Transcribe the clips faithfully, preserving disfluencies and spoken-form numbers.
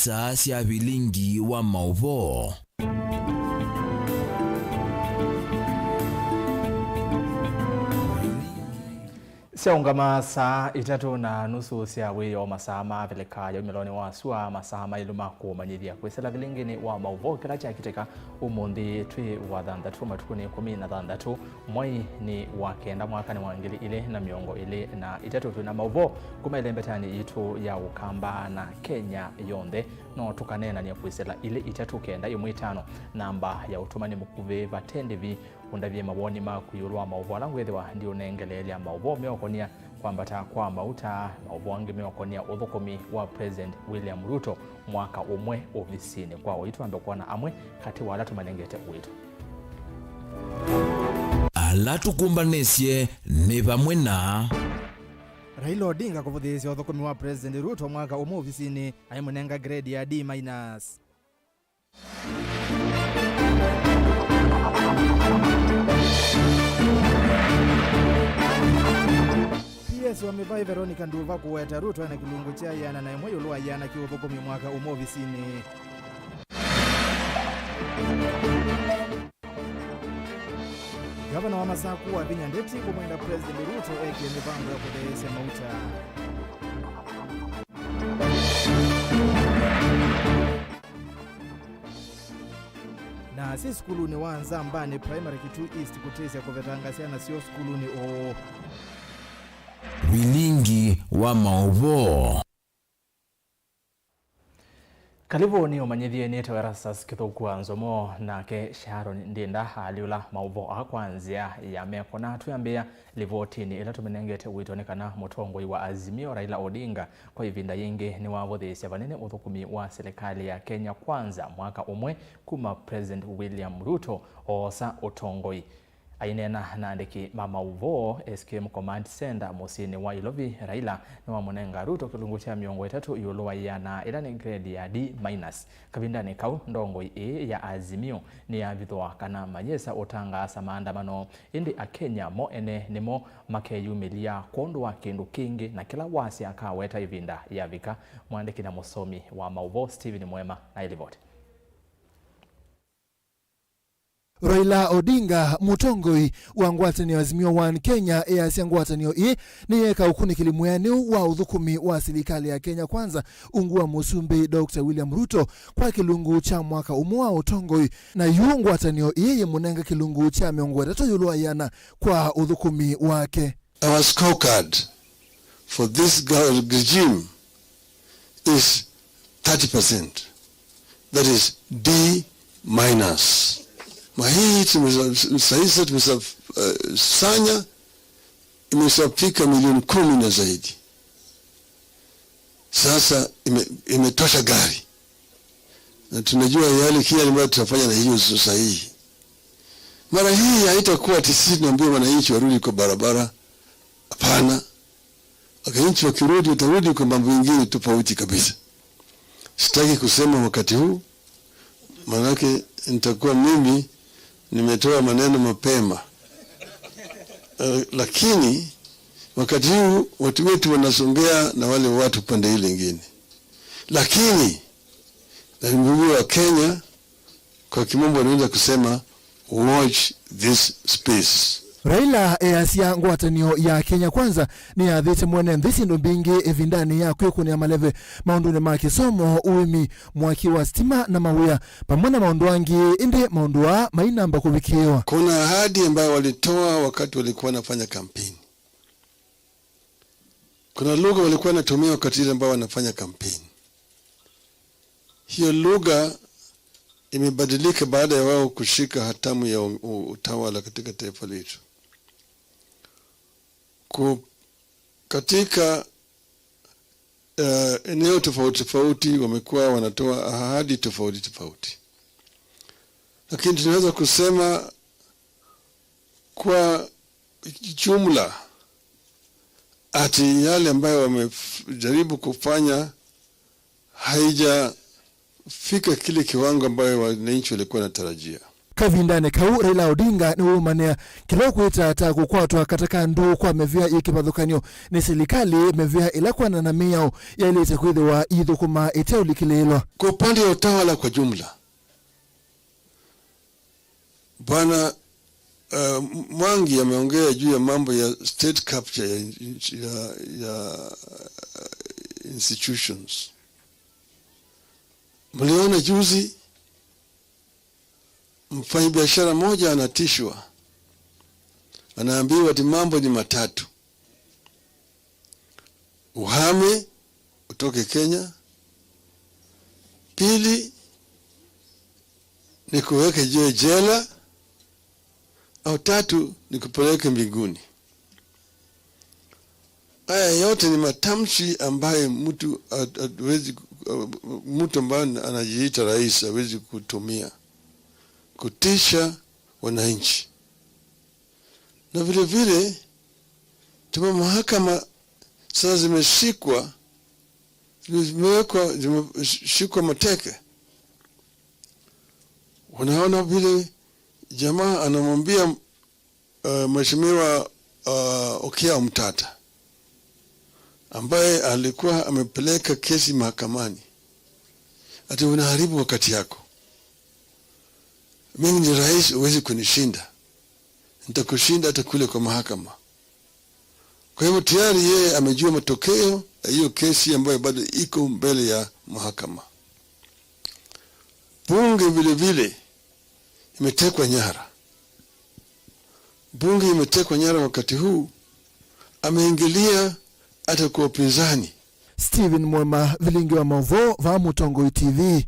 Saa sya vilingi wa maũvoo. Syaũngama saa itatũ na nusu sya wĩoo, masaa ma Avilika ya umĩlonĩ wa sua, masaa maĩlu ma kũmanyĩthya kwĩsĩla vilingini wa maũvoo kĩla kyakitĩka ũmũnthĩ twĩ wa thanthatũ, matukũ nĩ ĩkũmi na thanthatũ, mwei nĩ wa kenda, mwaka nĩ wa ngili ilĩ na mĩongo ĩlĩ na itatũ. Twĩ na maũvoo kuma ĩlembetanĩ yitũ ya Ũkamba na Kenya yonthe. No tũkaneenany'a kwĩsĩla ilĩ itatũ kenda ĩmwe itano, namba ya ũtũmani mũkuvĩ vate ndĩvi. Ũndavye mawoni maku ĩũlũ wa maũvoo ala ngwĩthĩwa ndiũnengeleelya, maũvoo meũkonia kwambata kwa mauta, maũvoo angĩ meũkonia ũthũkũmi wa President William Ruto mwaka ũmwe ovisinĩ. Kwa ũi twambe kwona amwe katĩ wa ala tũmanengete ũito. Ala tũkũmbanĩsye nĩ vamwe na Raila Odinga kũvũthĩĩsya ũthũkũmi wa President Ruto mwaka ũmwe ovisinĩ, aimũnenga grade ya D minus. P S wa Mĩvai Veronica Nduva kũweta Ruto ena kĩlungu kya ĩana na ĩmwe ĩũlũ wa ĩana kĩ ũthũkũmi mwaka ũmwe ovisinĩ. Ngavana wa Masaku Wavinya Ndeti kũmwenda President Ruto ekie mĩvango ya kũtheesya mauta. Na asyai sukulunĩ wa Nzambani Primary Kitui East kũtĩsya kũvetanga syana syoo sukulunĩ ũũ. Vilingi wa maũvoo. Kalĩvũ nĩ ũmanyĩthye nĩtawa Erastus Kĩthũku wa Nzomo, nake Sharon Ndinda alyũla maũvoo aa kwa nzĩa ya meko. Na twĩambĩĩa livotinĩ ĩla tũmĩnengete ũito nĩ kana mũtongoi wa Azimio Raila Odinga kwa ĩvinda yĩngĩ nĩwavũthĩĩsya vanene ũthũkũmi wa silikalĩ ya Kenya Kwanza mwaka ũmwe kuma President William Ruto oosa ũtongoi. Aineena na andĩki ma maũvoo S K M Command Center mũsyĩnĩ wa Ilovi, Raila nĩwamũnenga Ruto kĩlungu kya mĩongo ĩtatũ ĩũlũ wa ĩana, ĩla nĩ grade ya D minus. Kavindanĩ kau, ndongoi ĩĩ ya Azimio nĩyavithũa kana mayĩsa ũtangaasa maandamano, ĩndĩ Akenya mo ene nĩmo makeyumĩlya kwondũ wa kĩndũ kĩngĩ, na kĩla wasya akaweta ĩvinda yavika. Mwandĩki na mũsomi wa maũvoo Stephen Mwema na ĩlivoti. Raila Odinga, mũtongoi wa ngwatanĩo Azimio One Kenya, easya ngwatanĩo ĩĩ nĩyeeka ũkunĩkĩli mwĩanĩu wa ũthũkũmi wa silikalĩ ya Kenya Kwanza ungu wa Mũsumbĩ Doctor William Ruto kwa kĩlungu kya mwaka ũmwe wa ũtongoi, na yu ngwatanĩo ĩĩ yĩmũnenga kĩlungu kya mĩongo ĩtatũ ĩũlũ wa ĩana kwa ũthũkũmi wake. Our scorecard for this gov-, regime is thirty percent. That is D minus. Na hii tumesa-, sasa tumesa-, eh, sanya imeshafika milioni kumi na zaidi. Sasa ime-, imetosha gari. Na tunajua yale kile ambayo tutafanya na hiyo sasa hii. Mara hii haitakuwa ati sisi tunaambia wananchi warudi kwa barabara. Hapana. Wananchi wakirudi, watarudi kwa mambo mengine tofauti kabisa. Sitaki kusema wakati huu, maanake nitakuwa mimi nimetoa maneno mapema. Eh, lakini wakati huu watu wetu wanasongea na wale watu pande ile ingine. Lakini naambia Wakenya, kwa kimombo wanaweza kusema, "Watch this space." Raila easya ngwatanĩo ya Kenya Kwanza nĩyathĩte mwene nthĩ syĩndũ mbingĩ ĩvindanĩ ya kwĩkũnĩa maleve maũndũnĩ ma kĩsomo, ũĩmi, mwaki wa sitima na mawĩa, vamwe na maũndũ angĩ, ĩndĩ maũndũ aa mainamba kũvikĩĩwa. Kuna ahadi ambayo walitoa wakati walikuwa wanafanya kampeni. Kuna lugha walikuwa wanatumia wakati ile ambao wanafanya kampeni. Hiyo lugha imebadilika baada ya wao kushika hatamu ya u-, u-, utawala katika taifa letu. Ku-, katika, eh, eneo tofauti tofauti wamekuwa wanatoa ahadi tofauti tofauti. Lakini tunaweza kusema kwa jumla, ati yale ambayo wamejaribu kufanya haijafika kile kiwango ambayo wananchi walikuwa wanatarajia. Kavindanĩ kau, Raila Odinga nĩwaumanĩa kĩla ũkwĩta ta kũkwatwa kata ka ndũũ kwa mĩvĩa yĩ kĩvathũkany'o nĩ silikalĩ, mĩvĩa ĩla kwanana na mĩao yaĩlĩte kwĩthĩwa iithũkũma ĩteũlikĩlĩĩlwa. Kwa upande wa utawala kwa jumla, Bwana, uh, Mwangi ameongea juu ya mambo ya state capture ya, ya, ya institutions. Mliona juzi mfanyabiashara mmoja anatishwa, anaambiwa ati mambo ni matatu: uhame utoke Kenya, pili ni kuweke je-, jela, au tatu ni kupeleke mbinguni. Haya yote ni matamshi ambaye mtu ha-, hawezi ku-, mtu ambaye anajiita rais hawezi kutumia kutisha wananchi. Na vile vile, tume mahakama sasa zimeshikwa, zimewekwa, zimeshikwa mateke. Unaona vile jamaa anamwambia, uh, Mheshimiwa, uh, Okiya Omtata, ambaye alikuwa amepeleka kesi mahakamani, ati, "Unaharibu wakati yako. Mimi ni rais, huwezi kunishinda. Nitakushinda hata kule kwa mahakama." Kwa hivyo tayari yeye amejua matokeo ya hiyo kesi ambayo bado iko mbele ya mahakama. Bunge vile vile imetekwa nyara. Bunge imetekwa nyara wakati huu, ameingilia hata kwa upinzani. Stephen Mwema, Vilingi wa Mauvoo, vaa Mũtongoi T V.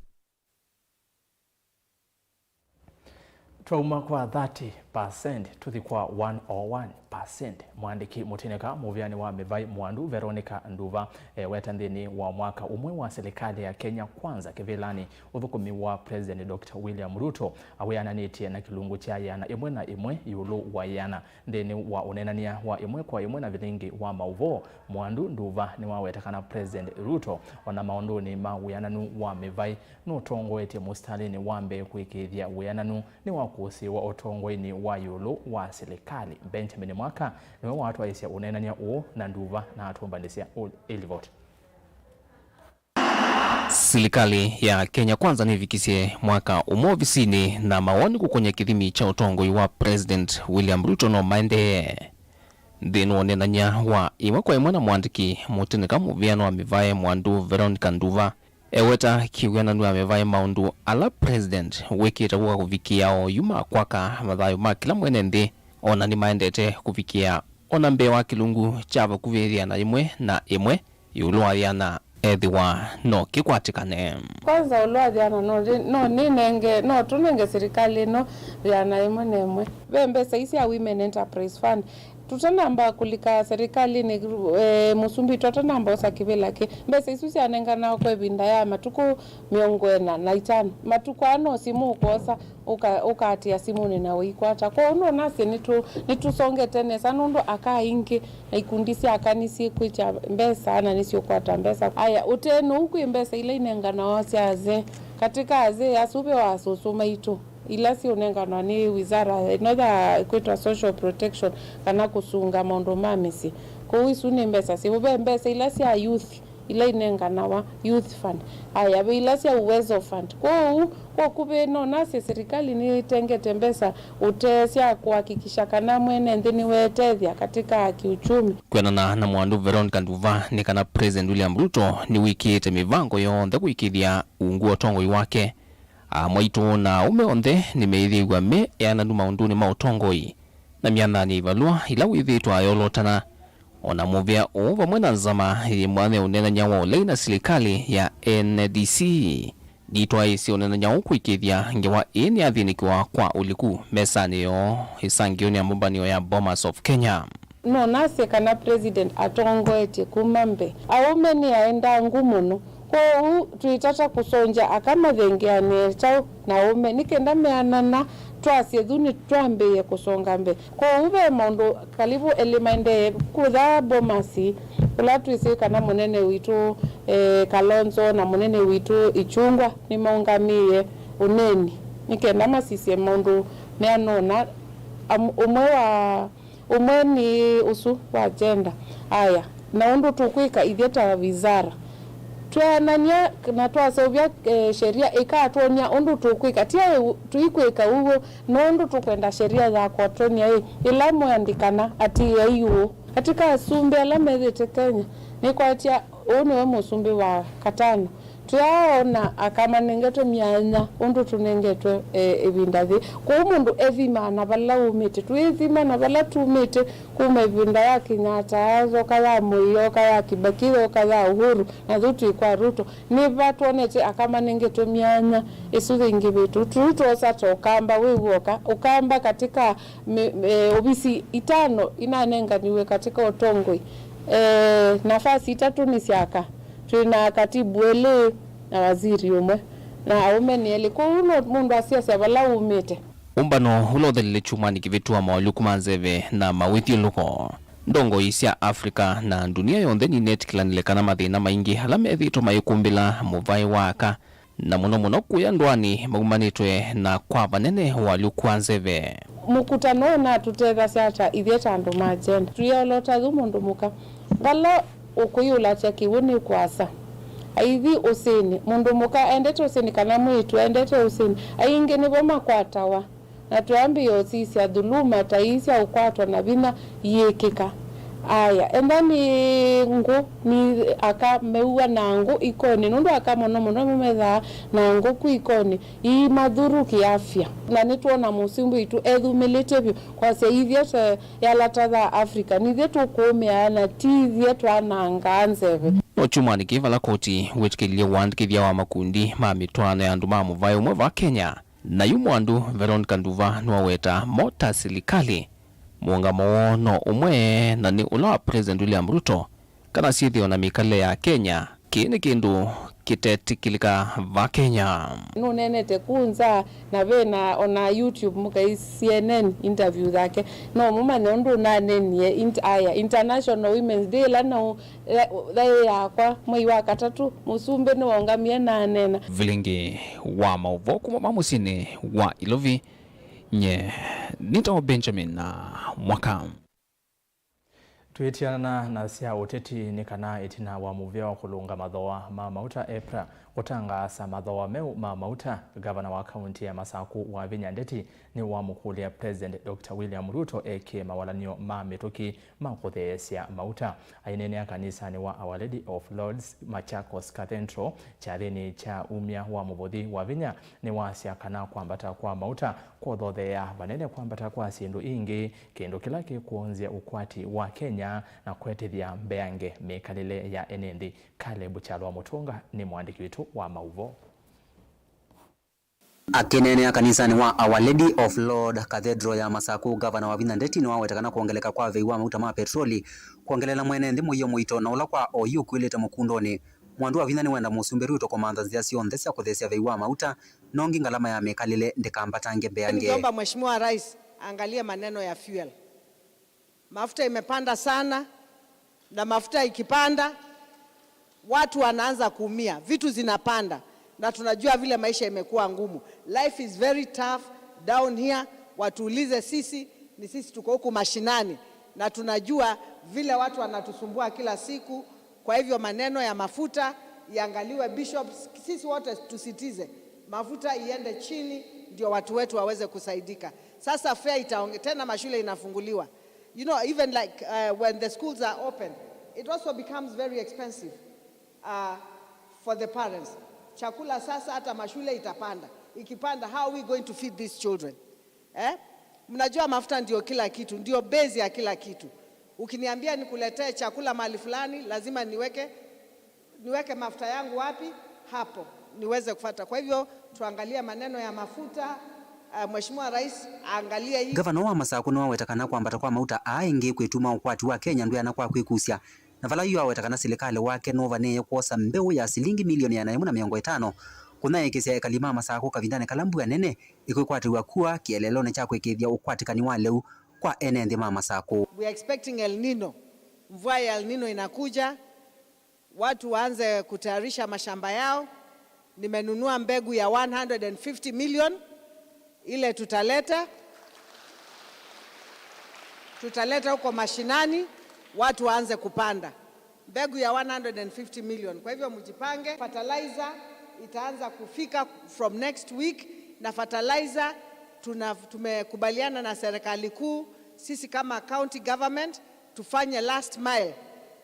Twauma kwa thirty percent tũthi kwa one oh one percent. Mwandĩki mũtĩnĩka mũvĩanĩ wa mĩvai Mwandu Veronica Nduva eweta nthĩnĩ wa mwaka ũmwe wa silikalĩ ya Kenya Kwanza kĩvĩlanĩ, ũthũkũmi wa President Doctor William Ruto awĩananĩtye na kĩlungu kya ĩana ĩmwe na ĩmwe ĩũlũ wa ĩana nthĩnĩ wa ũneenany'a wa ĩmwe kwa ĩmwe na Vilingi wa Mauvoo. Mwandu Nduva nĩwaweta kana President Ruto, o na maũndũnĩ ma wĩananu wa mĩvai, nũtongoetye mũsitalĩnĩ wa mbee kũĩkĩĩthya wĩananu nĩwakũsĩĩwa ũtongoinĩ wa ĩũlũ wa silikalĩ. Benjamin Mwaka nĩwe watwaĩsye ũneenany'a ũũ na Nduva na atũmbanĩsya ũ-, ĩ livoti. Silikalĩ ya Kenya Kwanza nĩvikisye mwaka ũmwe ovisinĩ, na mawoni kũkony'a kĩthimi kya ũtongoi wa President William Ruto no maendee. Nthĩnĩ wa ũneenany'a wa ĩmwe kwa ĩmwe na mwandĩki mũtĩnĩka mũvĩanĩ wa mĩvaĩ Mwandu Veronica Nduva, eweta kĩwĩananu wa mĩvaĩ maũndũ ala President wĩkĩte kũka kũvikĩa oyu ma kwaka mathayũ ma kĩla mwene nthĩ, o na nĩmaendete kũvikĩa o na mbee wa kĩlungu kya vakuvĩ ĩana ĩmwe na ĩmwe ĩũlũ wa ĩana ethĩwa no kĩkwatĩkane. Kwanza ũlwathĩana no, no nĩnenge, no tũnenge silikalĩ ĩno ĩana ĩmwe na ĩmwe. Ve mbesa ii sya Women Enterprise Fund. Tũtanamba kũlika silikalĩnĩ, eh, mũsumbĩ witũ atanamba osa kĩvĩla kĩ. Mbesa isu syanenganawa kwa ĩvinda ya matukũ mĩongo ĩna na itano. Matukũ aa no simũ ũkwosa. Ũka-, ũkaatĩa simũnĩ na ũikwata. Kwoou nonasye nĩtũ-, nĩtũsongete nesa, nũndũ aka aingĩ na ikundi sya aka nĩsyĩkwĩtya mbesa na nĩsyũkwata mbesa. Aya, ũteenũu kwĩ mbesa ila inenganawa sya azee. Katĩ ka azee asu ve wa asũsũ maitũ, ila siũnenganwa nĩ wizara ĩno ya kwĩtwa social protection, kana kũsunga maũndũ ma mĩsyĩ. Kwoou isu nĩ mbesa syĩu. Ve mbesa ila sya youth, ila inenganawa Youth Fund. Aya, ve ila sya Uwezo Fund. Kwoou, kwa ũkuvĩ, no nasye silikalĩ nĩtengete mbesa ũtee sya kũhakikisha kana mwene nthĩ nĩwetethya katika kiuchumi. Kwĩanana na Mwandu Veronica Nduva, nĩ kana President William Ruto nĩwĩkĩĩte mĩvango yonthe kũĩkĩĩthya ungu wa ũtongoi wake. Amwaitũ na aũme onthe nĩmeĩthĩĩw'a me eananu maũndũnĩ ma ũtongoi na myananĩ ya ivalũa ila wĩthĩĩtwe ayolotana. O na mũvĩa ũũ vamwe na nzama yĩ mwanya ya ũneenany'a wa ũlei na silikalĩ ya N D C, nditwaĩĩsye ũneenany'a ũũ kũĩkĩĩthya ngewa ĩĩ nĩyathĩnĩkĩwa kwa ũliku mesanĩ yoo ĩsangĩonĩ ya mbũmbanĩo ya Bomas of Kenya. No nasye kana President atongoetye kuma mbee. Aũme nĩ aendangu mũno. Kwoou twĩtata kũsongya aka mathengeanĩe kyaũ na aũme, nĩ kenda meanana, twasye thu nĩtwambĩĩe kũsonga mbee. Kwoou ve maũndũ kalivu elĩ maendee kũtha Bomas, kũla twĩsĩ kana mũnene witũ, eh, Kalonzo na mũnene witũ Ichung'wa nĩmaũngamĩe ũneeni. Nĩ kenda masisye maũndũ meanona, am- ũmwe wa ũmwe nĩ ũsu wa gender. Aya, na ũndũ tũkwĩka ithyĩ ta wizara, tweanany'a na twaseũvya eh, sheria ĩkatwony'a ũndũ tũkwĩka. Ti aĩ tũikwĩka ũw'o, no ũndũ tũkwenda sheria ya kwatwony'a ĩ, ĩla mweandĩkana atĩĩai ũũ. Katika asumbĩ ala methĩte Kenya, nĩkwatya ũũ nĩwe mũsumbĩ wa katano. Tũyaaona aka manengetwe myanya ũndũ tũnengetwe e, ĩvinda yĩĩ. Kwoou mũndũ ethimaa na vala umĩte. Twĩĩthima na vala tumĩte kuma ĩvinda ya Kenyatta, yoka ya Moi, yoka ya Kibaki, yoka ya Uhuru, na yu twĩ kwa Ruto. Nĩ va twonete aka manengetwe myanya ĩsu yĩngĩ vĩtu? Tũu twosa ta Ũkamba, wĩw'oka Ũkamba katika mi- e, ovisi itano inanenganiwe katika ũtongoi. E, nafasi itatũ nĩ sya aka. Twĩ na katibu elĩ na waziri ũmwe, na aũme nĩ elĩ. Kwoou no mũndũ asiasya vala umĩte. Ũmbano ũla ũthelile kyumwanĩ kĩvĩtu wa maũlyũku ma nzeve na mawĩthyũlũko, ndongoi sya Africa na ndunia yonthe ninetĩkĩlanile kana mathĩna maingĩ ala methĩĩtwe mayĩkumbĩla mũvaĩ wa aka, na mũno mũno kũya ndũanĩ maumanĩtwe na kwa vanene ũalyũku wa nzeve. Mũkutano ũũ natũtethasya ata ithyĩ ta andũ ma gender? Tũyĩolota yu mũndũ mũka, vala ũkũyĩũlatya kĩw'ũ nĩ kũasa, aithi ũsĩnĩ. Mũndũ mũka endete ũsĩnĩ kana mwĩĩtu endete ũsĩnĩ? Aingĩ nĩvo makwatawa. Na twambĩĩa ũsisya, dhuluma ta ii sya ũkwatwa na vinya iyĩkĩka. Aya, enda nĩ ngũ, nĩ aka meua na ngũ ikonĩ, nũndũ aka mũno mũno nĩmo methaa na ngũ ku ikonĩ, iimathuru kĩafya. Na nĩtwona mũsumbĩ witũ ethumĩlĩtye vyũ kwasya ithyĩ ta ĩalata ya Africa, nithyĩ tũkũũmĩaa na ti ithyĩ twanangaa nzeve. No kyumwanĩ kĩĩ vala koti wĩtĩkĩlilye ũandĩkĩthya wa makundi ma mĩtwaano ya andũ ma mũvaĩ ũmwe va Kenya, na yu mwandu Veronica Nduva nĩwaweta mo ta silikalĩ, mũũngamo woo no ũmwe na nĩ ũla wa President William Ruto, kana syĩthĩo na mĩkalĩle ya Kenya. Kĩĩ nĩ kĩndũ kĩtetĩkĩlĩka va Kenya. Nũneenete kũ nza, na ve na ona YouTube mũkai C N N interview yake, no mũmanye ũndũ naneenie int- aya International Women's Day ĩla na thaĩ yakwa mwei wa katatũ, mũsumbĩ nĩwaũngamie na aneena. Vilingi wa maũvoo kuma ma mũsyĩnĩ wa Ilovi, nye nĩtawa Benjamin na Mwaka. Twĩtiana na sya ũteti nĩ kana ĩtina wa mũvĩa wa kũlũnga mathooa ma mauta EPRA kũtangaasa mathooa meũ ma mauta, ngavana wa kaunti ya Masakũ Wavinya Ndeti nĩwamũkũlya President Doctor William Ruto eke mawalan'yo ma mĩtũkĩ ma kũtheesya mauta. Aineenea kanisanĩ wa Our Lady of Lourdes Machakos Cathedral kyathĩnĩ kya umya wa mũvũthi, Wavinya nĩwasya kana kwambata kwa mauta kũthotheea vanene kwambata kwa syĩndũ ingĩ, kĩndũ kĩla kĩkwonzya ũkwati wa Kenya na kwetĩthya mbeange mĩkalĩle ya ene nthĩ. Caleb Kyalwa Mũtũnga nĩ mũandĩki witũ wa maũvoo. Akĩneenea kanisanĩ wa Our Lady of Lourdes Cathedral ya Masakũ, Ngavana Wavinya Ndeti nĩwaweta kana kwongeleka kwa vei wa mauta ma petroli kwongeleela mwene nthĩ mũio mũito, na ũla kwa oyu ũkuĩlĩte mũkundũnĩ. Mwandu Wavinya nĩwenda Mũsumbĩ Ruto kũmantha nzĩa syonthe sya kũtheesya vei wa mauta, nongi ngalama ya mĩkalĩle ndĩkambatange mbeange. Ningeomba Mheshimiwa Rais aangalie maneno ya fuel. Mafuta imepanda sana, na mafuta ikipanda, watu wanaanza kuumia, vitu zinapanda, na tunajua vile maisha imekuwa ngumu. Life is very tough down here. Watuulize sisi, ni sisi tuko huku mashinani, na tunajua vile watu wanatusumbua kila siku. Kwa hivyo maneno ya mafuta iangaliwe, Bishop, sisi wote tusitize mafuta iende chini, ndio watu wetu waweze kusaidika. Sasa fare itaonge-, tena mashule inafunguliwa. You know, even like, uh, when the schools are open, it also becomes very expensive, uh, for the parents. Chakula sasa, hata mashule itapanda. Ikipanda, how are we going to feed these children? Eh? Mnajua mafuta ndio kila kitu, ndio base ya kila kitu. Ukiniambia nikuletee chakula mahali fulani, lazima niweke niweke mafuta yangu wapi? Hapo niweze kufuata. Kwa hivyo tuangalie maneno ya mafuta. Uh, Mheshimiwa Rais aangalie hii. Ngavana wa Masakũ nĩwaweta kana kwambata kwa mauta aa ĩngĩ kwĩtuma ũkwati wa Kenya ndwĩana kwa kwĩkusya, na vala yu aweta kana silikalĩ wake nũvanĩĩe kwosa mbeũ ya silingi milioni ĩana yĩmwe na mĩongo ĩtano kũnyaĩĩkĩsya ekali ma Masakũ kavindanĩ kala mbua nene ĩkwĩkwatĩw'a kua kĩeleelonĩ kya kũĩkĩĩthya ũkwatĩkani wa lĩu kwa ene nthĩ ma Masakũ. We are expecting El Nino. Mvua ya El Nino inakuja. Watu waanze kutayarisha mashamba yao. Nimenunua mbegu ya one hundred and fifty million. Ile tutaleta, tutaleta huko mashinani, watu waanze kupanda mbegu ya one hundred and fifty million. Kwa hivyo mjipange, fertilizer itaanza kufika from next week, na fertilizer tuna, tumekubaliana na serikali kuu, sisi kama county government tufanye last mile.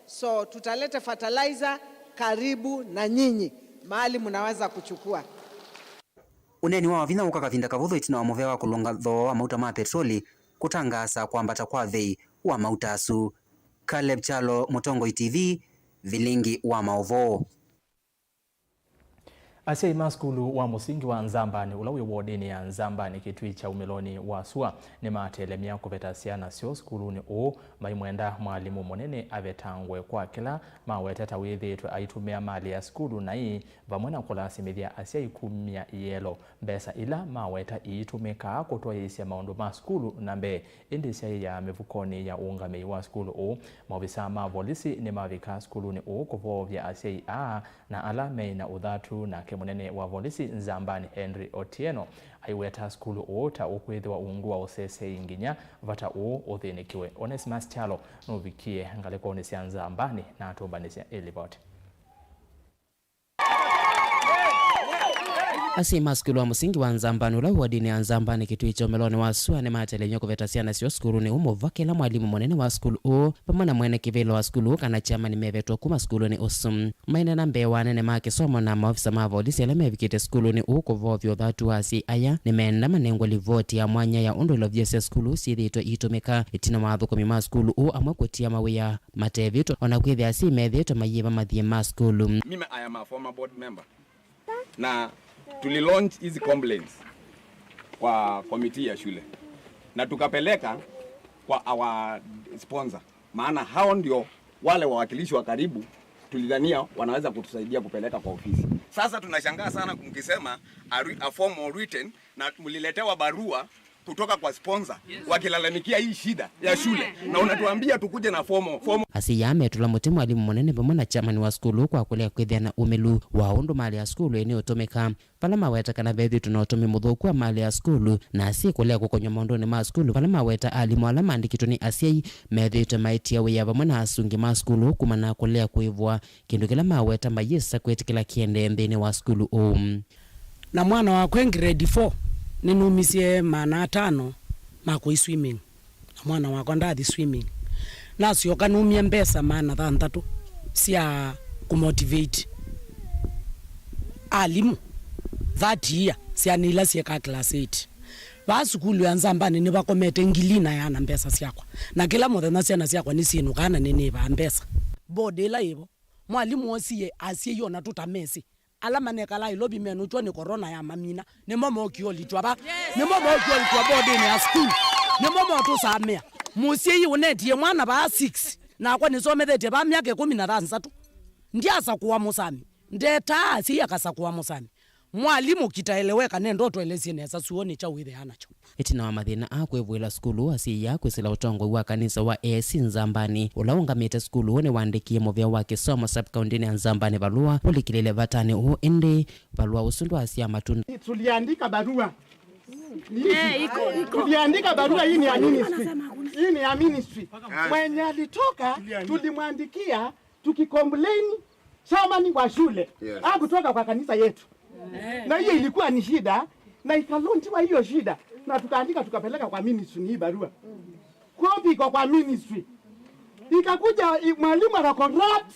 So tutaleta fertilizer karibu na nyinyi, mahali mnaweza kuchukua. Ũneeni wa vinya ũka kavinda kavũthũ ĩtina wa mũvea wa kũlũnga thooa wa mauta ma petroli kũtangaasa kwambata kwa vei wa mauta asu. Caleb Kyalo, Mũtongoi T V, vilingi wa maũvoo. Asyai ma sukulu wa mũsingi wa Nzambani, ũla wĩ wodinĩ ya Nzambani, Kĩtui kya Ũmĩlonĩ wa Sua, nĩmatelemya kũveta syana syoo sukulunĩ ũũ, maimwenda mwalimũ mũnene avetangwe kwa kĩla maweta ta wĩthĩĩtwe aitũmĩa malĩ ya sukulu na ii vamwe na kũlasimĩthya asyai kumya ielo, mbesa ila maweta iitũmĩkaa kũtwaĩĩsya maũndũ ma sukulu na mbee, ĩndĩ syaĩaa mĩvukonĩ ya ũũngamĩi wa sukulu ũũ. Maovisaa ma volisi nĩmavika sukulunĩ ũũ kũvoovya asyai aa na ala meĩ na ũthatu, nake mũnene wa volisi Nzambani Henry Otieno aiweta sukulu ũũ ta ũkwĩthĩwa ungu wa ũsesei nginya vata ũũ ũthĩnĩkiwe. Onesimus Kyalo nũvikie ngalĩkonĩ sya Nzambani na atũmbanĩsya ĩlivoti. Asyai ma sukulu wa mũsingi wa Nzambani, ũla wĩ wodinĩ ya Nzambani, Kĩtui kya Ũmĩlonĩ wa Sua, nĩmatelemya kũveta syana syoo sukulunĩ ũũ mũvaka ĩla mwalimũ mũnene wa sukulu ũũ vamwe na mwene kĩvĩla wa sukulu ũũ kana chairman mevetwe kuma sukulunĩ ũsu. Maineena mbee wa anene ma kĩsomo na maovisa ma volisi ala mevikĩte sukulunĩ ũũ kũvoovya ũthatu wa asyai aya, nĩmeenda manengwe livoti ya mwanya ya ũndũ ilovia sya sukulu syĩthĩĩtwe iitũmĩka. Ĩtina wa athũkũmi ma sukulu ũũ amwe kũtia mawĩa matevĩtwe, o na kwĩthĩa asyai methĩĩtwe mayĩva mathiĩ ma sukulu. Mimi, I am a former board member. Na tulilaunch hizi complaints kwa committee ya shule. Na tukapeleka kwa our sponsor. Maana hao ndio wale wawakilishi wa karibu tulidhania wanaweza kutusaidia kupeleka kwa ofisi. Sasa tunashangaa sana mkisema a re-, a formal written, na mliletewa barua kutoka kwa sponsor wakilalamikia hii shida ya shule, na unatuambia tukuje na formal, formal. Asyai aa metũla mũtĩ mwalimũ mũnene vamwe na chairman wa sukulu kwa kũlea kwĩthĩa na ũmĩlu wa ũndũ malĩ ya sukulu ĩnĩũtũmĩka, vala maweta kana vethĩĩtwe na ũtũmĩi mũthũku wa malĩ ya sukulu, na asyai kũlea kũkonywa maũndũnĩ ma sukulu, vala maweta alimũ ala maandĩkĩtwe nĩ asyai methĩĩtwe maĩtĩa wĩa vamwe na asungi ma sukulu kumana na kũlea kũĩvwa, kĩndũ kĩla maweta mayĩsa kwĩtĩkĩla kĩendee nthĩnĩ wa sukulu ũũ. Na mwana wakwa e grade four, nĩnũmisye maana atano ma kũi swimming. Na mwana wakwa ndathi swimming. Nasyoka numya mbesa maana thanthatũ sya kũmotivate alimũ that year, syana ila syekaa class eight. Vaa sukulu ya Nzambani nĩvakomete ngili na yana mbesa syakwa. Na kĩla mũthenya syana syakwa nĩsyĩnũkaa na nĩnĩvaa mbesa. Board ĩla yĩvo, mwalimũ osie asyai ona tũtamesĩ. Ala manekalaa Nairobi menũkw'a nĩ corona yamamina, nĩmo mokie ũlitwa va. Nĩmo mokie ũlitwa boardinĩ ya sukulu. Nĩmo motũsamĩa. Mũsyai ũnetie mwana vaa six, nakwa nĩsomethetye vaa myaka ĩkũmi na thanthatũ. Ndyasakũa mũsami. Ndetaa asyai akasakũa mũsami. Mwalimũ kitaeleweka, nenda ũtũelesye nesa suonĩ kyaũ wĩthĩaa nakyo. Ĩtina wa mathĩna aa kwĩvũĩla sukulu, asyai aa kwĩsĩla ũtongoi wa kanisa wa A I C Nzambani, ũla ũngamĩte sukulu ũũ nĩwaandĩkie mũvĩa wa kĩsomo sub-county-nĩ ya Nzambani valũa ũlikĩlĩle vatanĩ ũũ, ĩndĩ valũa ũsu ndwaasyaa matunda. Tuliandika barua. Ni hii. Eh, iko, iko. Tuliandika barua, hii ni ya ministry. Hii ni ya ministry. Mwenye alitoka, tulimwandikia tukicomplain chairman wa shule. Yes. Hakutoka kwa kanisa yetu. Na hiyo ilikuwa ni shida, na ikalontiwa hiyo shida, na tukaandika tukapeleka kwa ministry hii barua. Copy iko kwa ministry. Ikakuja i-, mwalimu aka corrupt,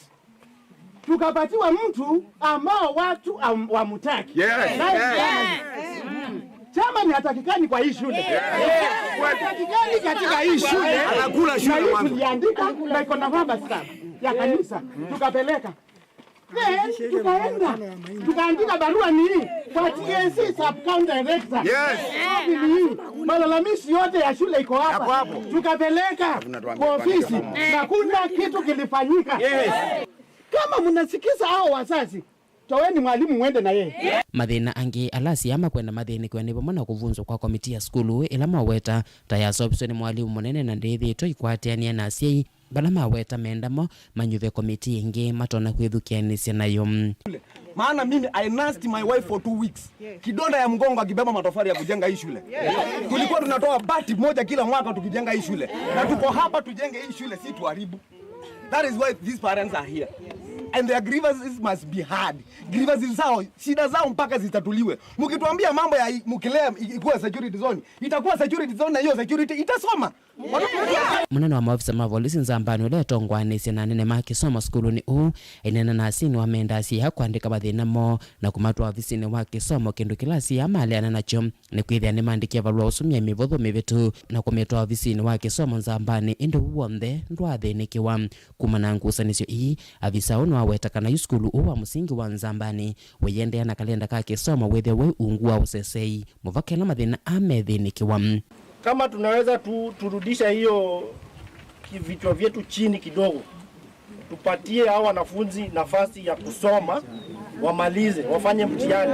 tukapatiwa mtu ambao watu am-, wamutaki. Yes. Naye chairman hatakikani kwa hii shule. Hatakikani katika hii shule. Anakula shule. Na hiyo tuliandika, na iko na rubber stamp ya kanisa, tukapeleka. Then tukaenda, tukaandika barua ni kwa T S C sub-county director. Yes. Ni malalamishi yote ya shule iko hapa. Hapo, hapo. Tukapeleka kwa ofisi na kuna kitu kilifanyika. Yes. Kama mnasikiza hao wazazi, toweni mwalimu mwende na yeye. Mathĩna angĩ ala asyai makwenda mathĩnĩkĩwe nĩ vamwe na kũvunzwa kwa komiti ya sukulu ĩla maweta ta yaseũviswe nĩ mwalimũ mũnene na ndĩthĩĩtwe ĩkwatĩanĩa na asyai. Vala maweta menda mo manyuve komiti ĩngĩ matonya kwĩthukĩanĩsya nayo. Maana mimi, I nursed my wife for two weeks. Kidonda ya mgongo akibeba matofali ya kujenga hii shule. Tulikuwa tunatoa bati moja kila mwaka tukijenga hii shule. Na tuko hapa tujenge hii shule, si tuharibu. That is why these parents are here. And their grievances must be heard. Grievances zao, shida zao mpaka zitatuliwe. Mkituambia mambo ya i-, mkilea i-, ikuwe security zone, itakuwa security zone na hiyo security itasoma. Mũnene wa maofisa ma volisi Nzambani ũla etongoanĩsye na anene ma kĩsomo sukulunĩ ũũ, aineena na asyai nĩwamendaa syĩa kũandĩka mathĩna moo na kũmatwaa ovisinĩ wa kĩsomo, kĩndũ kĩla syĩa maleana nakyo nĩ kwĩthĩa nĩmaandĩkie valũa ũsu myei mĩvũthũ mĩvĩtu na kũmĩtwaa ovisinĩ wa kĩsomo Nzambani, ĩndĩ ũu w'onthe ndwaathĩnĩkĩwa. Kuma na ngusanĩsyo ii, avisa ũũ nĩwaweta kana yu sukulu ũũ wa mũsingi wa Nzambani ũiendeea na kalenda ka kĩsomo wĩthĩwe wĩ ungu wa ũsesei, mũvaka ĩla mathĩna aa methĩnĩkĩwa. Kama tunaweza tu turudisha hiyo vichwa vyetu chini kidogo, tupatie hao wanafunzi nafasi ya kusoma, wamalize, wafanye mtihani.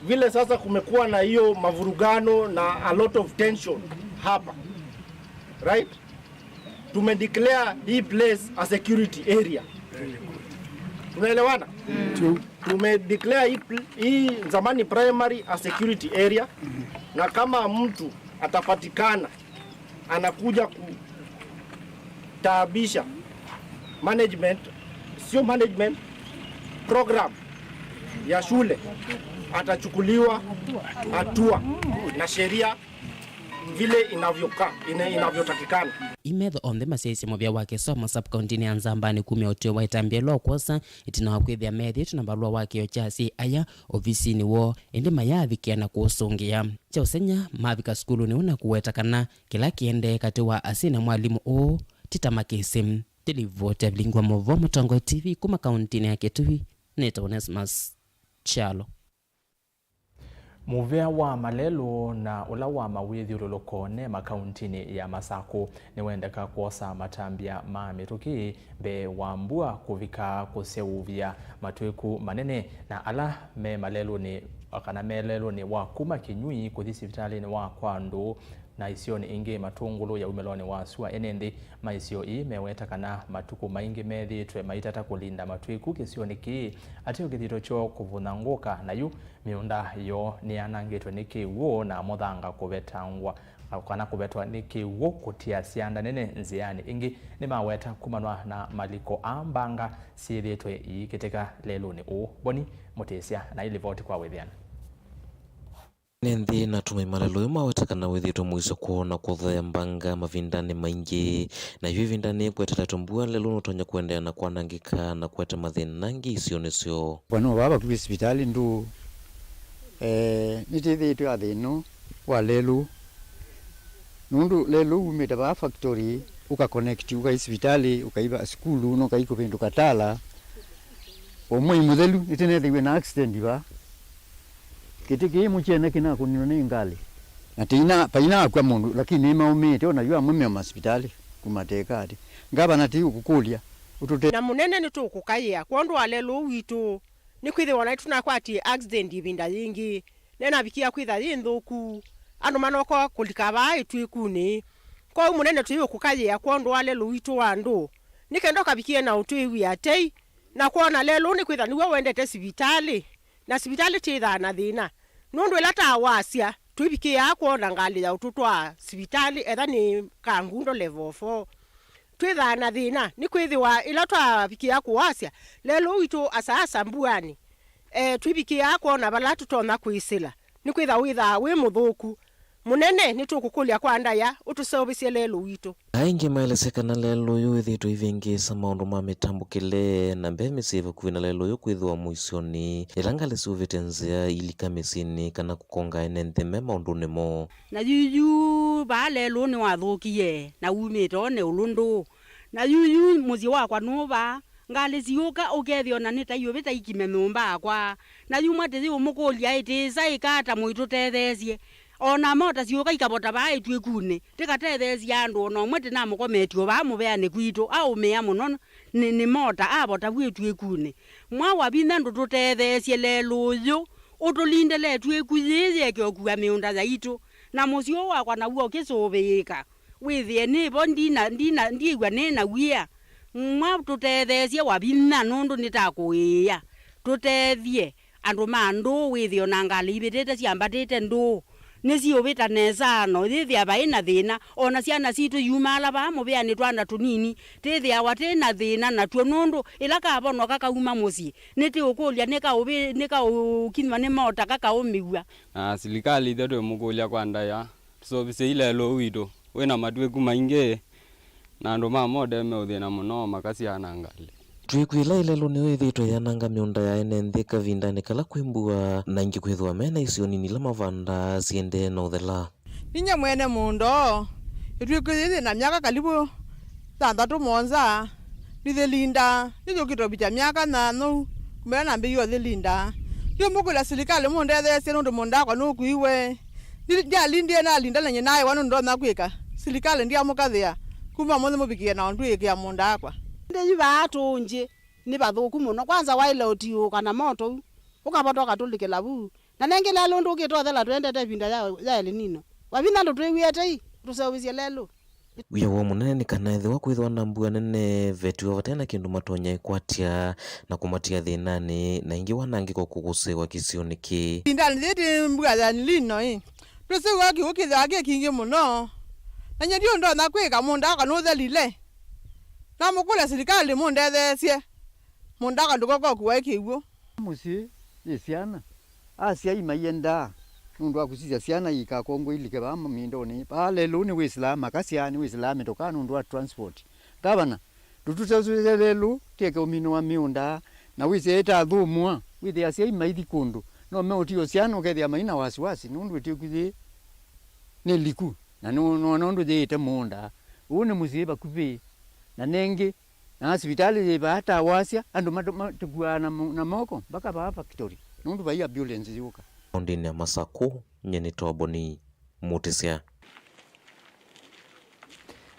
Vile sasa kumekuwa na hiyo mavurugano na a lot of tension hapa, right? Tumedeclare hii place a security area. Tunaelewana? Tumedeclare hii pl-, hii Nzambani Primary a security area, na kama mtu atapatikana anakuja kutaabisha management, sio management, program ya shule, atachukuliwa hatua na sheria vile inavyoka-, ina-, inavyotakikana. Ii metho onthe masyaĩĩsye mũvĩa wa kĩsomo sub-kauntinĩ ya Nzambani kumya ũtw'ĩo wa ĩtambya ĩla ũkwosa ĩtina wa kwĩthĩa methĩĩtwe na valũa wa kĩo kya asyai aya ovisinĩ woo, ĩndĩ mayaavikĩa na kũũsũngĩa. Kya ũseng'ya, mavika sukulunĩ ũũ na kũweta kana kĩla kĩendee katĩ wa asyai na mwalimũ ũũ ti ta makĩsĩ. Ndĩlivoti ya Vilingi wa Maũvoo, Mũtongoi T V, kuma kauntinĩ ya Kitui, nĩtawa Onesmus Kyalo. Mũvĩa wa malelũ na ũla wa mawĩthyũlũlũko NEMA kauntinĩ ya Masakũ nĩwendeka kwosa matambya ma mĩtũkĩ mbee wa mbua kũvika kũseũvya matw'ĩku manene, na ala me malelũnĩ, kana me lelũnĩ wa kuma Kĩnyui kũthi sivitalĩnĩ wa kwa Ndũũ na isionĩ ingĩ matũngũlũ ya umĩlonĩ wa sua. Ene nthĩ ma isio ii meweta kana matukũ maingĩ methĩĩtwe maitata kũlinda matw'ĩku kĩsionĩ kĩĩ, ateo kĩthito kyoo kũvũnangũka, na yu mĩũnda yoo nĩyanangĩtwe nĩ kĩw'ũ na mũthanga kũvetangwa, kana kũvetwa nĩ kĩw'ũ kũtia syanda nene nzĩanĩ. Ĩngĩ nĩmaweta kumanwa na maliko aa mbanga syĩthĩĩtwe iikĩtĩka lelũnĩ ũũ. Boni Mũtĩsya na ilivoti kwa wĩthĩana. Ene nthĩ na atũmĩi ma lelũ ũyũ maweta kana wĩthĩĩtwe mũisyo kwoo na kũthea mbanga mavindanĩ maingĩ, na yu ĩvindanĩ kweteletwe mbua, lelũ nũtonya kũendeea na kwanangĩka na kũete mathĩna angĩ isionĩ syoo. Vanũa vaa vakuvĩ sivitalĩ Ndũũ, eh, nĩtĩthĩĩtwe athĩnũ wa lelũ, nũndũ lelũ umĩte vaa factory ũka connect ũkai sivitalĩ, ũkaiva sukulu, na ũkai kũvĩndũka Tala. O mwei mũthelu nĩtĩnethĩiwe na accident vaa. Kĩtĩ kĩĩ mũkyene kĩnakũniwe nĩ ngalĩ. Na tĩina, painakw'a mũndũ, lakini nĩmaũmĩĩte, ona yu amwe me masivitalĩ, kuma teka atĩ. Ngavana tĩũkũkũlya, ũtũte. Na mũnene nĩtũkũkaĩa kwondũ wa lelũ witũ, nĩkwĩthĩwa naitũ nakwatie accident ĩvinda yĩngĩ, nenavikia kwĩtha yĩ nthũku, andũ manoka kũlika vaa ĩtw'ĩkunĩ. Kwoou mũnene tũiũkũkaĩa kwondũ wa lelũ witũ wa Ndũũ, nĩ kenda ũkavikie na ũtwĩw'ĩa tei, na kwona lelũ nĩkwĩtha nĩw'o wendete sivitalĩ. Na sivitalĩ twĩthaa na thĩna, nũndũ ĩla ta wasya, tũivikĩaa kwona ngalĩ ya ũtũtwaa sivitalĩ, etha nĩ Kangundo level four. Twĩthaa na thĩna, nĩkwĩthĩwa ĩla twavikĩa kũwasya, lelũ witũ asaasa mbuanĩ, e, tũivikĩaa kwona vala tũtonya kwĩsĩla, nĩkwĩtha wĩthaa wĩ mũthũku. Mũnene, nĩtũkũkũlya kwa ndaĩa ũtũseũvĩsye lelũ witũ. Aingĩ maelesya kana lelũ ũyũ wĩthĩĩtwe ũivĩngĩĩsa maũndũ ma mĩtambũkĩle, na mbee mĩsyĩ vakuvĩ na lelũ ũyũ kwĩthĩwa mũisyonĩ, ĩla ngalĩ syũvĩte nzĩa ilika mĩsyĩnĩ kana kũkonga ene nthĩ me maũndũnĩ moo. Na yuyu vaa lelũ nĩwathũkie, na umĩte one ũlũ Ndũũ. Na yuyu mũsyĩ wakwa nũũ vaa, ngalĩ siũka ũkethĩa ona nĩ ta iũvĩta ikime nyũmba yakwa. Na yu mwa tĩyĩũmũkũlya ĩtĩĩsa ĩka ata mũitũtetheesye? O na mota siũka ikavota vaa ĩtw'ĩkunĩ, tĩkatetheesya andũ o na ũmwe tĩnamũkometye o vaa mũveanĩ kwitũ, aũmĩa mũno nĩ, nĩ mota avota vu ĩtw'ĩkunĩ. Mwa wa vinya ndũtũtetheesye lelũ ũyũ, ũtũlindele ĩtw'ĩku yĩĩ yĩeke ũkua mĩũnda yaitũ, na mũsyĩ ũũ wakwa naw'o ũkĩsũvĩĩka. Wĩthĩe nĩ vo ndina, ndina, ndyĩw'a nĩ na wia. Mwa tũtetheesye wa vinya nũndũ nĩtakũĩĩa. Tũtethye andũ ma ndũũ wĩthĩe o na ngalĩ ivĩtĩte syambatĩte ndũũ nĩsiũvĩta nesa, no yĩthĩa vaĩ na thĩna. O na syana sitũ iumaala vaa mũvĩanĩ twana tũnini, tĩthĩawa tĩ na thĩna natw'o, nũndũ ĩla kavonwa kakauma mũsyĩ, nĩtĩũkũlya nĩkaũvĩ-, nĩkaũkinywa nĩ mota kakaũmĩw'a. Na silikalĩ ithyĩ twĩmũkũlya kwa ndaĩa, tũseũvĩsye ilelũ witũ wĩ na matw'ĩku maingĩ, na andũ ma mota meũthĩna mũno makasyaa na ngalĩ. Twĩkwĩla ĩlelũ nĩyo ĩthĩĩtwe yananga mĩũnda ya ene nthĩ kavindanĩ kala kwĩ mbua, na aingĩ kwĩthĩwa me na isio nini ila mavandaa siendee na ũthela. Ninyie mwene mũũnda ũũ, ĩtw'ĩku yĩĩ yĩ na myaka kalivu thanthatũ mũonza, nĩthĩlindaa, nĩyũkĩte ũvikya myaka nyaanyau kuma ĩla nambĩĩie ũthĩlindaa. Nĩũmũkũlya silikalĩ mũndetheesye nũndũ mũũnda wakwa nũkuiwe. Nĩ-, ndyalindie nalinda na nyie naĩwa nũndũ ndonya kwĩka. Silikalĩ ndyamũkathĩa kuma ũmũnthĩ mũvikĩe na ũndw'ĩkĩa mũũnda wakwa. Ĩndĩ yu vaa tũũngyĩ nĩ vathũku mũno. Kwanza waĩle ũtiũũka na moto u, ũkavota ũkatũlĩkĩla vu. Na nengĩ lelũ ndũkĩte ũthela tũendete ĩvinda ya, ya El Nino. Wavinya ndũtwĩw'ĩe tei, ũtũseũvĩsye lelũ. Wĩa woo mũnene nĩ kana ethĩwa kwĩthĩwa na mbua nene, vetiwa vate na kĩndũ matonya ĩkwatya na kũmatia thĩnanĩ, na ĩngĩ wanangĩko kũkũsĩĩwa kĩsionĩ kĩĩ. Ĩvindanĩ yĩĩ ti mbua ya El Nino ĩ, twĩsĩw'a kĩw'ũ kĩthĩawa kĩ kingĩ mũno. Na nyie ndiũĩ ndonya kwĩka, mũũnda wakwa nũthelile. Namũkũlya silikalĩ mũndetheesye, mũũnda wakwa ndũkoka ũkuae kĩw'ũ. Mũsyĩ yĩ syana, asyai maiendaa nũndũ wa kũsisya syana iikakongwe ilike vaa mĩndonĩ. Vaa lelũ nĩ wĩsilaa makasya, nĩ wĩsilaa mĩtokaa nũndũ wa transport. Ngavana, ndũtũseũvĩsye lelũ, tũeke ũmino wa mĩũnda, na wĩsĩ ĩtathũmũa, wĩthĩa asyai maithi kũndũ, no meũtia syana ũkethĩa mai na wasiwasi, nũndũ ĩtw'ĩku yĩĩ nĩ liku, na nĩ, nĩ, nũndũ yĩĩte mũũnda. Ũũ nĩ mũsyĩ vakuvĩ, na nengĩ, na sivitalĩ yĩ vaa ta wasya, andũ matũ-, matũkuaa na mo-, na moko mpaka vaa factory, nũndũ vai ambulance yũka. Kaũndĩnĩ ya Masakũ, nyie nĩ Toboni Mũtĩsya.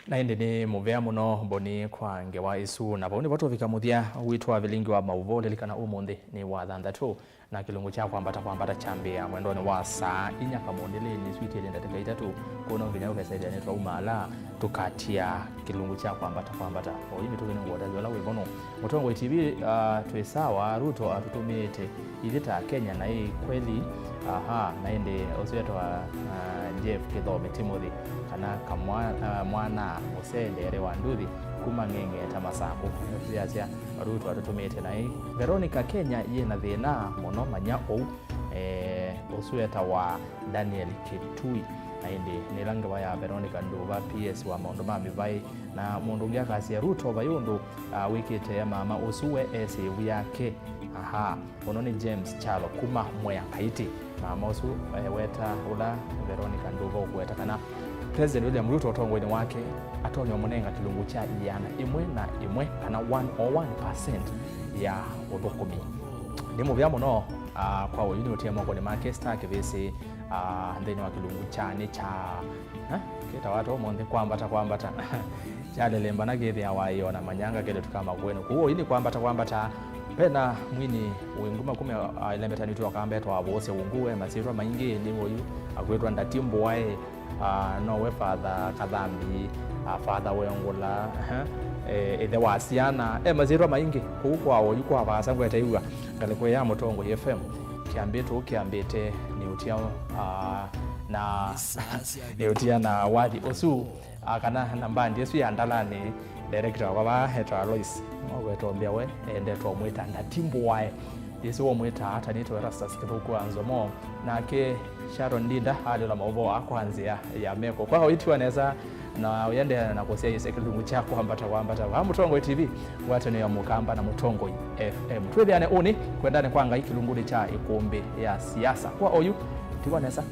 Na ĩndĩ nĩ mũvea mũno Boni kwa ngewa ĩsu, na vau nĩvo tũvika mũthya witũ wa vilingi wa maũvoo. Lilikana ũmũnthĩ nĩ wa thanthatũ. Na kĩlungu kya kwambata kwambata kyambĩĩa mwendonĩ wa saa inya kamũndĩlĩnĩ, isu itilye ndatĩka itatũ, kwoou no nginya ũkesethĩa nĩtwaumaala tũkatia kĩlungu kya kwambata kwambata. Oyu mĩtũkĩ nĩ ngũtavya ũla wĩ vono. Mũtongoi T V, ah, twĩ sawa, Ruto atũtũmĩĩte ithyĩ ta Kenya naĩ kweli? Aha, na ĩndĩ ũsu etawa, ah, Jeff Kĩthomi Timothy, kana kamwa-, ah, mwana mũsee ndeere wa nduthi kuma Ng'eng'eta Masakũ. Yasya, Ruto atũtũmĩĩte naĩ. Veronica, Kenya yĩ na thĩna mũno, manya ũu. Eh, ũsu etawa Daniel Kitui. Na ĩndĩ nĩ ĩla ngewa ya Veronica Nduva, P S wa maũndũ ma mĩvaĩ. Na mũndũ ũngĩ akasya, Ruto vai ũndũ, ah, wĩkĩte mama ũsu we esĩ ĩvu yake. Aha, ũno nĩ James Kyalo kuma Mwea Kaitĩ. Mama ũsu, eh, weta ũla Veronica Nduva ũkũweta kana President William Ruto ũtongoinĩ wake atonya ũmũnenga kĩlungu kya ĩana ĩmwe na ĩmwe kana one oh one percent ya ũthũkũmi. Nĩ mũvea mũno, ah, kwa ũyu nĩ ũtie mokonĩ make Star Kĩvĩsĩ, ah, nthĩnĩ wa kĩlungu kya nĩ kya, eh, kĩtawa ata ũmũnthĩ kwambata kwambata. Kyalelemba na kĩthĩawa ĩona manyanga kelĩtu ka makuenĩ. Kũu ũyu nĩ kwambata kwambata. Vena mwini wĩ nguma kuma, ah, ĩlembetanĩtw'e ũkambetwa avũsya ungu e masyĩtwa maingĩ nĩ ũyu akwĩtwa Ndati Mboae. Ah, nowe Father Kathambi, ah, Father Wengũla, eh, eh, ĩthe wa syana, e masyĩtwa maingĩ kũu kwa oyu kwa vaasa ngwetaiw'a ngalĩko ya Mũtongoi F M. Kĩambĩto kĩambĩte nĩ ũtia, ah, na nĩ ũtia na wathi ũsu, ah, kana na mbandi ĩsu ya Ndalanĩ, director wakwa vaa etawa Lois, nowe tombia we endetwa ũmwĩta Ndati Mboae. Yĩsĩ wamwĩtaa atanĩtwe Erastus Kĩthũku wa Nzomo, nake Sharon Ndinda alĩla maũvoo aa kwa nzĩa ya meko. Kwa ũitiwa nesa na ũyendeea na kũsyaĩĩsya kĩlungu kya kwambata kwambata vaa Mũtongoi T V, ngwatanĩo ya Mũkamba na Mũtongoi F M. Twĩthĩane ũnĩ kwendanĩ kwa Ngai kĩlungunĩ kya ĩkũmbĩ ya siasa. Kwa oyu, tiwa nesa.